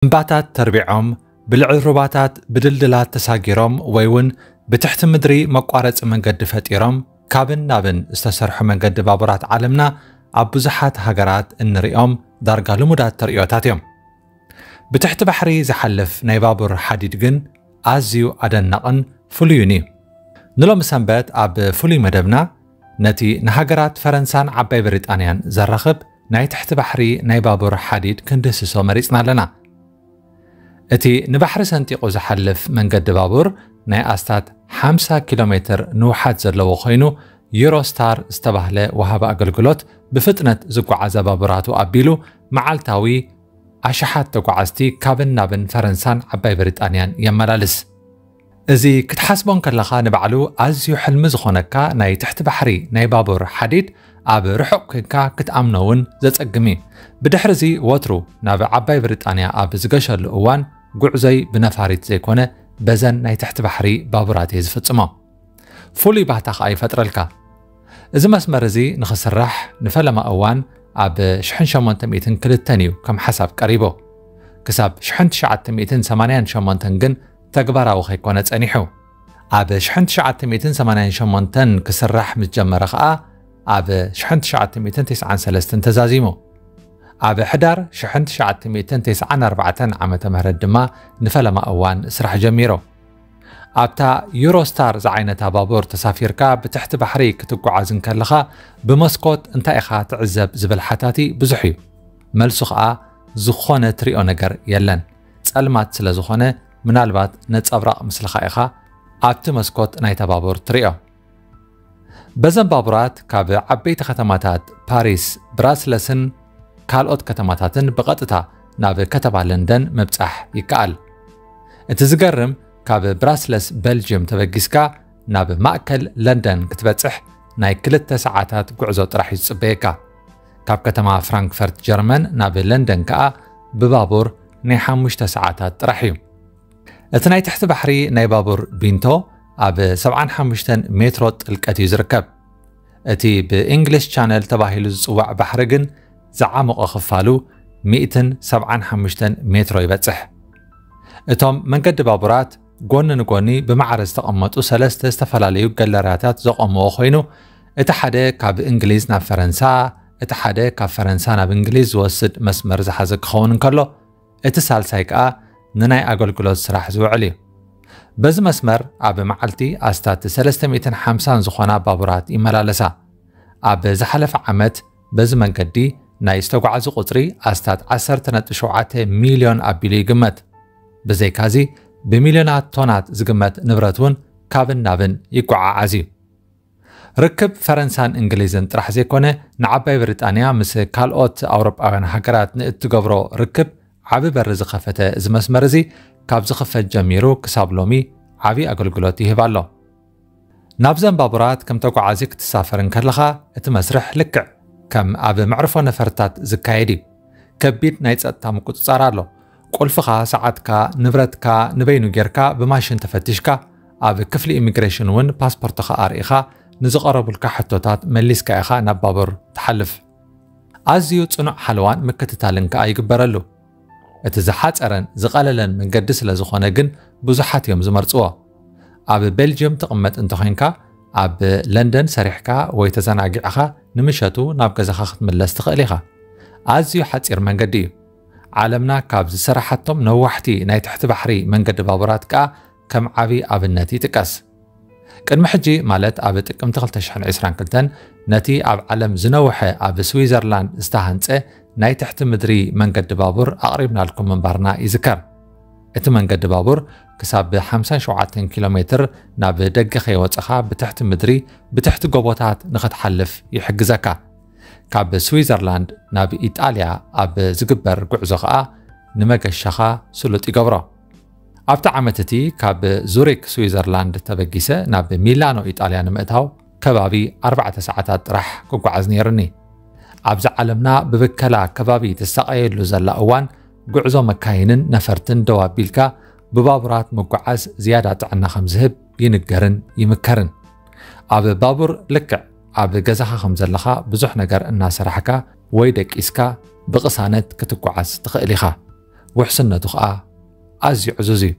እምባታት ተርቢዖም፣ ብልዕል ሩባታት ብድልድላት ተሳጊሮም ወይ እውን ብትሕቲ ምድሪ መቋረፂ መንገዲ ፈጢሮም ካብን ናብን ዝተሰርሑ መንገዲ ባቡራት ዓለምና ኣብ ብዙሓት ሃገራት እንሪኦም ዳርጋ ልሙዳት ተርእዮታት እዮም። ብትሕቲ ባሕሪ ዝሓልፍ ናይ ባቡር ሓዲድ ግን ኣዝዩ ኣደናቕን ፍሉይን እዩ። ንሎሚ ሰንበት ኣብ ፍሉይ መደብና ነቲ ንሃገራት ፈረንሳን ዓባይ ብሪጣንያን ዘራኽብ ናይ ትሕቲ ባሕሪ ናይ ባቡር ሓዲድ ክንድህስሶ መሪጽና ኣለና። እቲ ንባሕሪ ሰንጢቑ ዝሓልፍ መንገዲ ባቡር ናይ ኣስታት ሓምሳ ኪሎ ሜትር ንውሓት ዘለዎ ኮይኑ፣ ዩሮስታር ዝተባህለ ወሃቢ ኣገልግሎት ብፍጥነት ዝጓዓዛ ባቡራቱ ኣቢሉ መዓልታዊ ኣሽሓት ተጓዓዝቲ ካብን ናብን ፈረንሳን ዓባይ ብሪጣንያን የመላልስ። እዚ ክትሓስቦ እንከለኻ ንባዕሉ ኣዝዩ ሕልሚ ዝኾነካ ናይ ትሕቲ ባሕሪ ናይ ባቡር ሓዲድ ኣብ ርሑቕ ኮንካ ክትኣምኖ እውን ዘጸግም እዩ። ብድሕሪ እዚ ወትሩ ናብ ዓባይ ብሪጣንያ ኣብ ዝገሸሉ እዋን ጉዕዞይ ብነፋሪት ዘይኮነ በዘን ናይ ትሕቲ ባሕሪ ባቡራት እየ ዝፍጽሞ። ፍሉይ ባህታ ኸኣ ይፈጥረልካ። እዚ መስመር እዚ ንኽስራሕ ንፈለማ እዋን ኣብ ሽሕን ሸሞንተ ሚእትን ክልተን እዩ ከም ሓሳብ ቀሪቡ። ክሳብ ሽሕን ትሽዓተ ሚእትን ሰማንያን ሸሞንተን ግን ተግባራዊ ከይኮነ ጸኒሑ። ኣብ ሽሕን ትሽዓተ ሚእትን ሰማንያን ሸሞንተን ክስራሕ ምስ ጀመረ ኸኣ ኣብ ሽሕን ትሽዓተ ሚእትን ተስዓን ሰለስተን ተዛዚሙ። ኣብ ሕዳር ሽሕን ትሽዓተ ሚእትን ተስዓን ኣርባዕተን ዓመተ ምህረት ድማ ንፈለማ እዋን ስራሕ ጀሚሩ። ኣብታ ዩሮስታር ዝዓይነታ ባቡር ተሳፊርካ ብትሕቲ ባሕሪ ክትጓዓዝ እንከለኻ ብመስኮት እንታይ ኢኻ ትዕዘብ ዝብል ሓታቲ ብዙሕ እዩ። መልሱ ኸኣ ዝኾነ ትሪኦ ነገር የለን። ጸልማት ስለ ዝኾነ ምናልባት ነጸብራቕ ምስልኻ ኢኻ ኣብቲ መስኮት ናይታ ባቡር ትሪኦ። በዘን ባቡራት ካብ ዓበይቲ ከተማታት ፓሪስ፣ ብራስለስን ካልኦት ከተማታትን ብቐጥታ ናብ ከተማ ለንደን ምብጻሕ ይከኣል። እቲ ዝገርም፣ ካብ ብራስለስ በልጅየም ተበጊስካ ናብ ማእከል ለንደን ክትበጽሕ ናይ ክልተ ሰዓታት ጉዕዞ ጥራሕ እዩ ዝጽበየካ። ካብ ከተማ ፍራንክፈርት ጀርመን ናብ ለንደን ከኣ ብባቡር ናይ ሓሙሽተ ሰዓታት ጥራሕ እዩ። እቲ ናይ ትሕቲ ባሕሪ ናይ ባቡር ቢንቶ ኣብ ሰብዓን ሓሙሽተን ሜትሮ ጥልቀት እዩ ዝርከብ። እቲ ብእንግሊሽ ቻነል ተባሂሉ ዝጽዋዕ ባሕሪ ግን ዝዓመቖ ክፋሉ ሚእትን ሰብዓን ሓሙሽተን ሜትሮ ይበጽሕ። እቶም መንገዲ ባቡራት ጎኒ ንጎኒ ብማዕረ ዝተቐመጡ ሰለስተ ዝተፈላለዩ ገለርያታት ዘቖምዎ ኮይኑ፣ እቲ ሓደ ካብ እንግሊዝ ናብ ፈረንሳ፣ እቲ ሓደ ካብ ፈረንሳ ናብ እንግሊዝ ዝወስድ መስመር ዝሓዘ ክኸውን እንከሎ፣ እቲ ሳልሳይ ከኣ ንናይ ኣገልግሎት ስራሕ ዝውዕል እዩ። በዚ መስመር ኣብ መዓልቲ ኣስታት ሰለስተ ሚእትን ሓምሳን ዝኾና ባቡራት ይመላለሳ። ኣብ ዝሓለፈ ዓመት በዚ መንገዲ ናይ ዝተጓዕዙ ቁጽሪ ኣስታት ዓሰርተ ነጥቢ ሸውዓተ ሚልዮን ኣቢሉ ይግመት። ብዘይካዚ ብሚልዮናት ቶናት ዝግመት ንብረት እውን ካብን ናብን ይጓዓዓዝ እዩ። ርክብ ፈረንሳን እንግሊዝን ጥራሕ ዘይኮነ፣ ንዓባይ ብሪጣንያ ምስ ካልኦት ኣውሮጳውያን ሃገራት ንእትገብሮ ርክብ ዓቢ በሪ ዝኸፈተ እዚ መስመር እዚ ካብ ዝኽፈት ጀሚሩ ክሳብ ሎሚ ዓቢ ኣገልግሎት ይህብ ኣሎ። ናብዘን ባቡራት ከም ተጓዓዚ ክትሳፈር እንከለኻ እቲ መስርሕ ልክዕ ከም ኣብ መዕርፎ ነፈርታት ዝካየድ እዩ። ከቢድ ናይ ጸጥታ ምቁጽጻር ኣሎ። ቁልፍኻ፣ ሰዓትካ፣ ንብረትካ ንበይኑ ጌርካ ብማሽን ተፈቲሽካ፣ ኣብ ክፍሊ ኢሚግሬሽን እውን ፓስፖርትኻ ኣርኢኻ ንዝቐረቡልካ ሕቶታት መሊስካ ኢኻ ናብ ባቡር ትሓልፍ። ኣዝዩ ጽኑዕ ሓለዋን ምክትታልን ከኣ ይግበረሉ። እቲ ዝሓጸረን ዝቐለለን መንገዲ ስለ ዝኾነ ግን ብዙሓት እዮም ዝመርጽዎ። ኣብ ቤልጅየም ትቕመጥ እንተኾይንካ፣ ኣብ ለንደን ሰሪሕካ ወይ ተዘናጊዕኻ ንምሸቱ ናብ ገዛኻ ክትምለስ ትኽእል ኢኻ። ኣዝዩ ሓጺር መንገዲ እዩ። ዓለምና ካብ ዝሰራሓቶም ነዋሕቲ ናይ ትሕቲ ባሕሪ መንገዲ ባቡራት ከኣ ከም ዓቢ ኣብነት ይጥቀስ። ቅድሚ ሕጂ፣ ማለት ኣብ ጥቅምቲ ክልተ ሽሕን ዕስራን ክልተን፣ ነቲ ኣብ ዓለም ዝነውሐ ኣብ ስዊዘርላንድ ዝተሃንጸ ናይ ትሕቲ ምድሪ መንገዲ ባቡር ኣቕሪብናልኩም ምንባርና ይዝከር። እቲ መንገዲ ባቡር ክሳብ ሓምሳን ሸውዓተን ኪሎ ሜትር ናብ ደገ ከይወጸኻ ብትሕቲ ምድሪ፣ ብትሕቲ ጎቦታት ንኽትሓልፍ ይሕግዘካ። ካብ ስዊዘርላንድ ናብ ኢጣልያ ኣብ ዝግበር ጉዕዞ ኸኣ ንመገሻኻ ስሉጥ ይገብሮ። ኣብቲ ዓመት እቲ ካብ ዙሪክ ስዊዘርላንድ ተበጊሰ ናብ ሚላኖ ኢጣልያ ንምእታው ከባቢ ኣርባዕተ ሰዓታት ጥራሕ ክጓዓዝ ነይሩኒ። ኣብዚ ዓለምና ብብከላ ከባቢ ትሳቐየሉ ዘላ እዋን፣ ጉዕዞ መካይንን ነፈርትን ደው ኣቢልካ ብባቡራት ምጉዓዝ ዝያዳ ጥዕና ከም ዝህብ ይንገርን ይምከርን። ኣብ ባቡር ልክዕ ኣብ ገዛኻ ከም ዘለኻ ብዙሕ ነገር እናሰራሕካ ወይ ደቂስካ ብቕሳነት ክትጓዓዝ ትኽእል ኢኻ። ውሕስነቱ ኸኣ ኣዝዩ ዕዙዝ እዩ።